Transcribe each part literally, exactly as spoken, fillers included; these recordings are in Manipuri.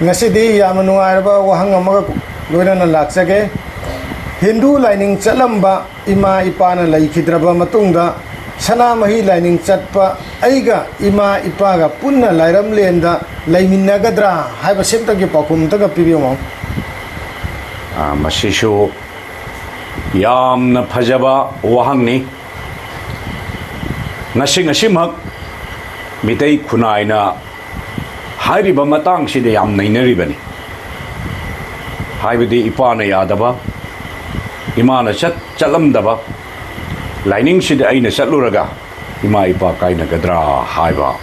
ꯉꯁꯤꯗꯤ ꯌꯥꯝꯅ ꯅꯨꯡꯉꯥꯏꯔꯕ ꯋꯥꯍꯪ ꯑꯃꯒ ꯂꯣꯏꯅꯅ ꯂꯥꯛꯆꯒꯦ꯫ ꯍꯤꯟꯗꯨ ꯂꯥꯏꯅꯤꯡ ꯆꯠꯂꯝꯕ ꯏꯃꯥ ꯏꯄꯥꯅ ꯂꯩꯈꯤꯗ꯭ꯔꯕ ꯃꯇꯨꯡꯗ, ꯁꯅꯥꯃꯍꯤ ꯂꯥꯏꯅꯤꯡ ꯆꯠꯄ ꯑꯩꯒ ꯏꯃꯥ ꯏꯄꯥꯒ ꯄꯨꯟꯅ ꯂꯥꯏꯔꯝꯂꯦꯟꯗ ꯂꯩꯃꯤꯟꯅꯒꯗ꯭ꯔꯥ ꯍꯥꯏꯕꯁꯤꯝꯇꯒꯤ ꯄꯥꯎꯈꯨꯝ ꯑꯝꯇꯒ ꯄꯤꯕꯤꯌꯨ, ꯃꯥꯎ꯫ ꯑ, ꯃꯁꯤꯁꯨ ꯌꯥꯝꯅ ꯐꯖꯕ ꯋꯥꯍꯪꯅꯤ꯫ ꯉꯁꯤ ꯉꯁꯤꯃꯛ ꯃꯤꯇꯩ ꯈꯨꯟꯅꯥꯏꯅ ꯍꯥꯏꯔꯤꯕ ꯃꯇꯥꯡꯁꯤꯗ ꯌꯥꯝ ꯅꯩꯅꯔꯤꯕꯅꯤ꯫ ꯍꯥꯏꯕꯗꯤ ꯏꯄꯥꯅ ꯌꯥꯗꯕ, ꯏꯃꯥꯅ ꯆꯠ-, ꯆꯠꯂꯝꯗꯕ, ꯂꯥꯏꯅꯤꯡꯁꯤꯗ ꯑꯩꯅ ꯆꯠꯂꯨꯔꯒ ꯏꯃꯥ ꯏꯄꯥ ꯀꯥꯏꯅꯒꯗ꯭ꯔꯥ ꯍꯥꯏꯕ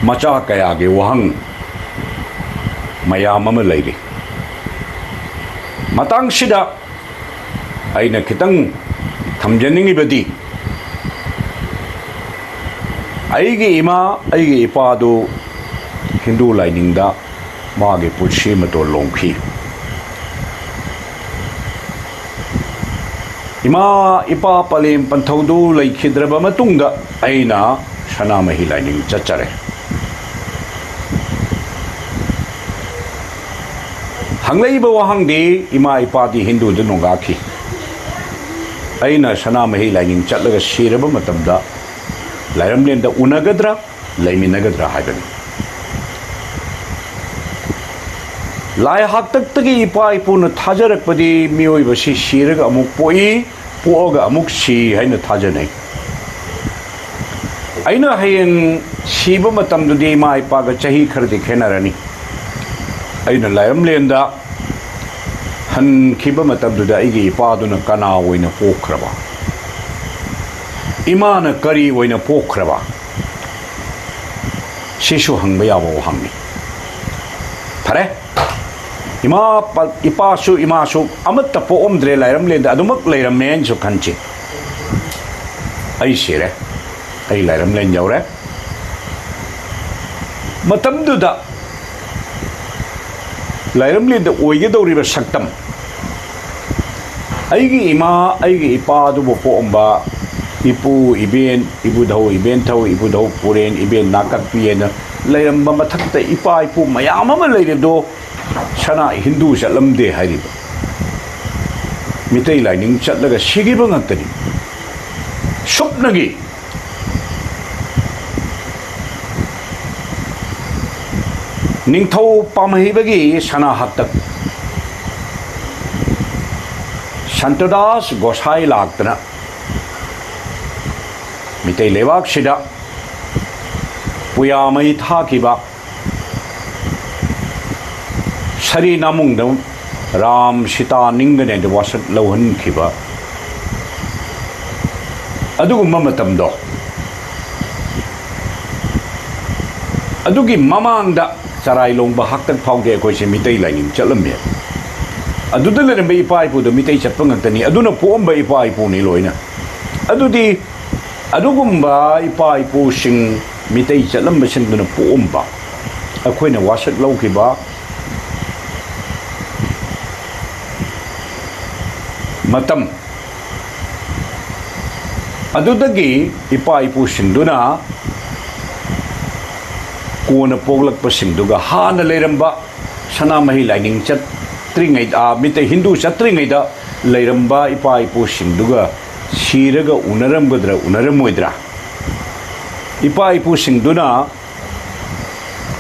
ꯃꯆꯥ ꯀꯌꯥꯒꯤ ꯋꯥꯍꯪ ꯃꯌꯥꯝ ꯑꯃ ꯂꯩꯔꯤ꯫ ꯃꯇꯥꯡꯁꯤꯗ ꯑꯩꯅ ꯈꯤꯇꯪ ꯊꯝꯖꯅꯤꯡꯉꯤꯕꯗꯤ, ꯑꯩꯒꯤ ꯏꯃꯥ, ꯑꯩꯒꯤ ꯏꯄꯥꯗꯨ ꯍꯤꯟꯗꯨ ꯂꯥꯏꯅꯤꯡꯗ ꯃꯥꯒꯤ ꯄꯨꯟꯁꯤ ꯃꯇꯣꯟ ꯂꯣꯝꯈꯤ꯫ ꯏꯃꯥ ꯏꯄꯥ ꯄꯂꯦꯝ ꯄꯟꯊꯧꯗꯨ ꯂꯩꯈꯤꯗ꯭ꯔꯕ ꯃꯇꯨꯡꯗ ꯑꯩꯅ ꯁꯅꯥꯃꯍꯤ ꯂꯥꯏꯅꯤꯡ ꯆꯠꯆꯔꯦ꯫ ꯍꯪꯂꯛꯏꯕ ꯋꯥꯍꯪꯗꯤ, ꯏꯃꯥ ꯏꯄꯥꯗꯤ ꯍꯤꯟꯗꯨꯗ ꯅꯣꯡꯒꯥꯈꯤ꯫ ꯑꯩꯅ ꯁꯅꯥꯃꯍꯤ ꯂꯥꯏꯅꯤꯡ ꯆꯠꯂꯒ ꯁꯤꯔꯕ ꯃꯇꯝꯗ ꯂꯥꯏꯔꯝꯂꯦꯟꯗ ꯎꯅꯒꯗ꯭ꯔꯥ, ꯂꯩꯃꯤꯟꯅꯒꯗ꯭ꯔꯥ ꯍꯥꯏꯕꯅꯤ꯫ ꯂꯥꯏ ꯍꯥꯛꯇꯛꯇꯒꯤ ꯏꯄꯥ ꯏꯄꯨꯅ ꯊꯥꯖꯔꯛꯄꯗꯤ ꯃꯤꯑꯣꯏꯕꯁꯤ ꯁꯤꯔꯒ ꯑꯃꯨꯛ ꯄꯣꯛꯏ, ꯄꯣꯛꯑꯒ ꯑꯃꯨꯛ ꯁꯤ ꯍꯥꯏꯅ ꯊꯥꯖꯅꯩ꯫ ꯑꯩꯅ ꯍꯌꯦꯡ ꯁꯤꯕ ꯃꯇꯝꯗꯨꯗꯤ ꯏꯃꯥ ꯏꯄꯥꯒ ꯆꯍꯤ ꯈꯔꯗꯤ ꯈꯦꯠꯅꯔꯅꯤ꯫ ꯑꯩꯅ ꯂꯥꯏꯔꯝꯂꯦꯟꯗ ꯍꯟꯈꯤꯕ ꯃꯇꯝꯗꯨꯗ ꯑꯩꯒꯤ ꯏꯄꯥꯗꯨꯅ ꯀꯅꯥ ꯑꯣꯏꯅ ꯄꯣꯛꯈ꯭ꯔꯕ? ꯏꯃꯥꯅ ꯀꯔꯤ ꯑꯣꯏꯅ ꯄꯣꯛꯈ꯭ꯔꯕ? ꯁꯤꯁꯨ ꯍꯪꯕ ꯌꯥꯕ ꯋꯥꯍꯪꯅꯤ꯫ ꯐꯔꯦ, ꯏꯃꯥ ꯄ-, ꯏꯄꯥꯁꯨ ꯏꯃꯥꯁꯨ ꯑꯃꯠꯇ ꯄꯣꯛꯑꯝꯗ꯭ꯔꯦ, ꯂꯥꯏꯔꯝꯂꯦꯟꯗ ꯑꯗꯨꯃꯛ ꯂꯩꯔꯝꯃꯦ ꯍꯥꯏꯅꯁꯨ ꯈꯟꯁꯤ꯫ ꯑꯩ ꯁꯤꯔꯦ, ꯑꯩ ꯂꯥꯏꯔꯝꯂꯦꯟ ꯌꯧꯔꯦ꯫ ꯃꯇꯝꯗꯨꯗ ꯂꯥꯏꯔꯝꯂꯦꯟꯗ ꯑꯣꯏꯒꯗꯧꯔꯤꯕ ꯁꯛꯇꯝ, ꯑꯩꯒꯤ ꯏꯃꯥ, ꯑꯩꯒꯤ ꯏꯄꯥ ꯑꯗꯨꯕꯨ ꯄꯣꯛꯑꯝꯕ ꯏꯄꯨ, ꯏꯕꯦꯟ, ꯏꯕꯨꯙꯧ ꯏꯕꯦꯟꯊꯧ, ꯏꯕꯨꯙꯧ ꯄꯨꯔꯦꯟ, ꯏꯕꯦꯟ ꯅꯥꯀꯛꯄꯤ ꯍꯥꯏꯅ ꯂꯩꯔꯝꯕ ꯃꯊꯛꯇ ꯏꯄꯥ ꯏꯄꯨ ꯃꯌꯥꯝ ꯑꯃ ꯂꯩꯔꯤꯕꯗꯣ ꯁꯅꯥ ꯍꯤꯟꯗꯨ ꯆꯠꯂꯝꯗꯦ ꯍꯥꯏꯔꯤꯕ꯫ ꯃꯤꯇꯩ ꯂꯥꯏꯅꯤꯡ ꯆꯠꯂꯒ ꯁꯤꯈꯤꯕ ꯉꯥꯛꯇꯅꯤ꯫ ꯁꯨꯞꯅꯒꯤ ꯅꯤꯡꯊꯧ ꯄꯥꯝꯍꯩꯕꯒꯤ ꯁꯅꯥ ꯍꯥꯛꯇꯛ ꯁꯟꯇꯗꯥꯁ ꯒꯣꯁꯥꯏ ꯂꯥꯛꯇꯅ ꯃꯤꯇꯩ ꯂꯩꯕꯥꯛꯁꯤꯗ ꯄꯨꯌꯥ ꯃꯩ ꯊꯥꯈꯤꯕ, ꯁꯔꯤ ꯅꯥꯃꯨꯡꯗ ꯔꯥꯝ ꯁꯤꯇꯥ ꯅꯤꯡꯒꯅꯦꯗ ꯋꯥꯁꯛ ꯂꯧꯍꯟꯈꯤꯕ ꯑꯗꯨꯒꯨꯝꯕ ꯃꯇꯝꯗꯣ, ꯑꯗꯨꯒꯤ ꯃꯃꯥꯡꯗ ꯆꯔꯥꯏ ꯂꯣꯡꯕ ꯍꯥꯛꯇꯛ ꯐꯥꯎꯗꯤ ꯑꯩꯈꯣꯏꯁꯦ ꯃꯤꯇꯩ ꯂꯥꯏꯅꯤꯡ ꯆꯠꯂꯝꯃꯦ꯫ ꯑꯗꯨꯗ ꯂꯩꯔꯝꯕ ꯏꯄꯥ ꯏꯄꯨꯗꯣ ꯃꯤꯇꯩ ꯆꯠꯄ ꯉꯥꯛꯇꯅꯤ꯫ ꯑꯗꯨꯅ ꯄꯣꯛꯑꯝꯕ ꯏꯄꯥ ꯏꯄꯨꯅꯤ ꯂꯣꯏꯅ꯫ ꯑꯗꯨꯗꯤ ꯑꯗꯨꯒꯨꯝꯕ ꯏꯄꯥ ꯏꯄꯨꯁꯤꯡ, ꯃꯤꯇꯩ ꯆꯠꯂꯝꯕꯁꯤꯡꯗꯨꯅ ꯄꯣꯛꯑꯝꯕ, ꯑꯩꯈꯣꯏꯅ ꯋꯥꯁꯛ ꯂꯧꯈꯤꯕ ꯃꯇꯝ ꯑꯗꯨꯗꯒꯤ ꯏꯄꯥ ꯏꯄꯨꯁꯤꯡꯗꯨꯅ ꯀꯣꯟꯅ ꯄꯣꯛꯂꯛꯄꯁꯤꯡꯗꯨꯒ ꯍꯥꯟꯅ ꯂꯩꯔꯝꯕ ꯁꯅꯥꯃꯍꯤ ꯂꯥꯏꯅꯤꯡ ꯆꯠꯇ꯭ꯔꯤꯉꯩꯗ, ꯑꯥ, ꯃꯤꯇꯩ ꯍꯤꯟꯗꯨ ꯆꯠꯇ꯭ꯔꯤꯉꯩꯗ ꯂꯩꯔꯝꯕ ꯏꯄꯥ ꯏꯄꯨꯁꯤꯡꯗꯨꯒ ꯁꯤꯔꯒ ꯎꯅꯔꯝꯒꯗ꯭ꯔꯥ, ꯎꯅꯔꯝꯃꯣꯏꯗ꯭ꯔꯥ? ꯏꯄꯥ ꯏꯄꯨꯁꯤꯡꯗꯨꯅ,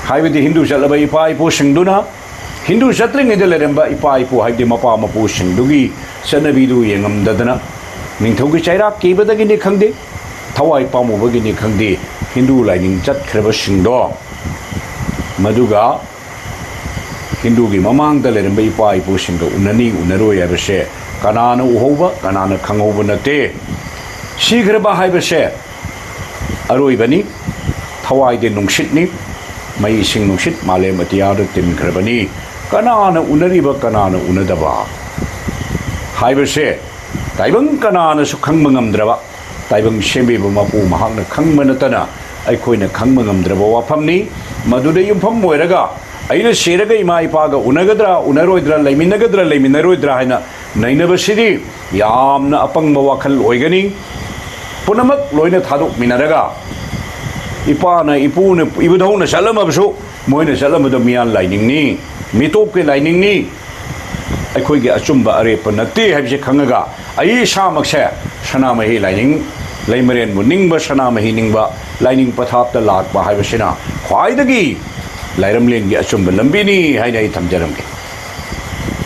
ꯍꯥꯏꯕꯗꯤ ꯍꯤꯟꯗꯨ ꯆꯠꯂꯕ ꯏꯄꯥ ꯏꯄꯨꯁꯤꯡꯗꯨꯅ ꯍꯤꯟꯗꯨ ꯆꯠꯇ꯭ꯔꯤꯉꯩꯗ ꯂꯩꯔꯝꯕ ꯏꯄꯥ ꯏꯄꯨ, ꯍꯥꯏꯕꯗꯤ ꯃꯄꯥ ꯃꯄꯨꯁꯤꯡꯗꯨꯒꯤ ꯆꯠꯅꯕꯤꯗꯨ ꯌꯦꯡꯉꯝꯗꯗꯅ, ꯅꯤꯡꯊꯧꯒꯤ ꯆꯩꯔꯥꯛ ꯀꯤꯕꯗꯒꯤꯅꯤ ꯈꯪꯗꯦ, ꯊꯋꯥꯏ ꯄꯥꯝꯃꯨꯕꯒꯤꯅꯤ ꯈꯪꯗꯦ, ꯍꯤꯟꯗꯨ ꯂꯥꯏꯅꯤꯡ ꯆꯠꯈ꯭ꯔꯕꯁꯤꯡꯗꯣ, ꯃꯗꯨꯒ ꯍꯤꯟꯗꯨꯒꯤ ꯃꯃꯥꯡꯗ ꯂꯩꯔꯝꯕ ꯏꯄꯥ ꯏꯄꯨꯁꯤꯡꯒ ꯎꯅꯅꯤ ꯎꯅꯔꯣꯏ ꯍꯥꯏꯕꯁꯦ ꯀꯅꯥꯅ ꯎꯍꯧꯕ, ꯀꯅꯥꯅ ꯈꯪꯍꯧꯕ ꯅꯠꯇꯦ꯫ ꯁꯤꯈ꯭ꯔꯕ ꯍꯥꯏꯕꯁꯦ ꯑꯔꯣꯏꯕꯅꯤ꯫ ꯊꯋꯥꯏꯗꯤ ꯅꯨꯡꯁꯤꯠꯅꯤ꯫ ꯃꯩ, ꯏꯁꯤꯡ, ꯅꯨꯡꯁꯤꯠ, ꯃꯥꯂꯦꯝ ꯑꯇꯤꯌꯥꯗ ꯇꯤꯟꯈ꯭ꯔꯕꯅꯤ꯫ ꯀꯅꯥꯅ ꯎꯅꯔꯤꯕ, ꯀꯅꯥꯅ ꯎꯅꯗꯕ ꯍꯥꯏꯕꯁꯦ ꯇꯥꯏꯕꯪ ꯀꯅꯥꯅꯁꯨ ꯈꯪꯕ ꯉꯝꯗ꯭ꯔꯕ, ꯇꯥꯏꯕꯪ ꯁꯦꯝꯕꯤꯕ ꯃꯄꯨ ꯃꯍꯥꯛꯅ ꯈꯪꯕ ꯅꯠꯇꯅ ꯑꯩꯈꯣꯏꯅ ꯈꯪꯕ ꯉꯝꯗ꯭ꯔꯕ ꯋꯥꯐꯝꯅꯤ꯫ ꯃꯗꯨꯗ ꯌꯨꯝꯐꯝ ꯑꯣꯏꯔꯒ ꯑꯩꯅ ꯁꯤꯔꯒ ꯏꯃꯥ ꯏꯄꯥꯒ ꯎꯅꯒꯗ꯭ꯔꯥ, ꯎꯅꯔꯣꯏꯗ꯭ꯔꯥ, ꯂꯩꯃꯤꯟꯅꯒꯗ꯭ꯔꯥ, ꯂꯩꯃꯤꯟꯅꯔꯣꯏꯗ꯭ꯔꯥ ꯍꯥꯏꯅ ꯅꯩꯅꯕꯁꯤꯗꯤ ꯌꯥꯝꯅ ꯑꯄꯪꯕ ꯋꯥꯈꯜ ꯑꯣꯏꯒꯅꯤ꯫ ꯄꯨꯝꯅꯃꯛ ꯂꯣꯏꯅ ꯊꯥꯗꯣꯛꯃꯤꯟꯅꯔꯒ ꯏꯄꯥꯅ ꯏꯄꯨꯅ ꯏꯕꯨꯙꯧꯅ ꯆꯠꯂꯝꯃꯕꯁꯨ ꯃꯣꯏꯅ ꯆꯠꯂꯝꯕꯗꯣ ꯃꯤꯌꯥꯟ ꯂꯥꯏꯅꯤꯡꯅꯤ, ꯃꯤꯇꯣꯞꯀꯤ ꯂꯥꯏꯅꯤꯡꯅꯤ, ꯑꯩꯈꯣꯏꯒꯤ ꯑꯆꯨꯝꯕ ꯑꯔꯦꯞꯄ ꯅꯠꯇꯦ ꯍꯥꯏꯕꯁꯦ ꯈꯪꯉꯒ ꯑꯩ ꯏꯁꯥꯃꯛꯁꯦ ꯁꯅꯥꯃꯍꯤ ꯂꯥꯏꯅꯤꯡ, ꯂꯩꯃꯔꯦꯟꯕꯨ ꯅꯤꯡꯕ, ꯁꯅꯥꯃꯍꯤ ꯅꯤꯡꯕ, ꯂꯥꯏꯅꯤꯡ ꯄꯊꯥꯞꯇ ꯂꯥꯛꯄ ꯍꯥꯏꯕꯁꯤꯅ ꯈ꯭ꯋꯥꯏꯗꯒꯤ ꯂꯥꯏꯔꯝꯂꯦꯟꯒꯤ ꯑꯆꯨꯝꯕ ꯂꯝꯕꯤꯅꯤ ꯍꯥꯏꯅ ꯑꯩ ꯊꯝꯖꯔꯝꯒꯦ꯫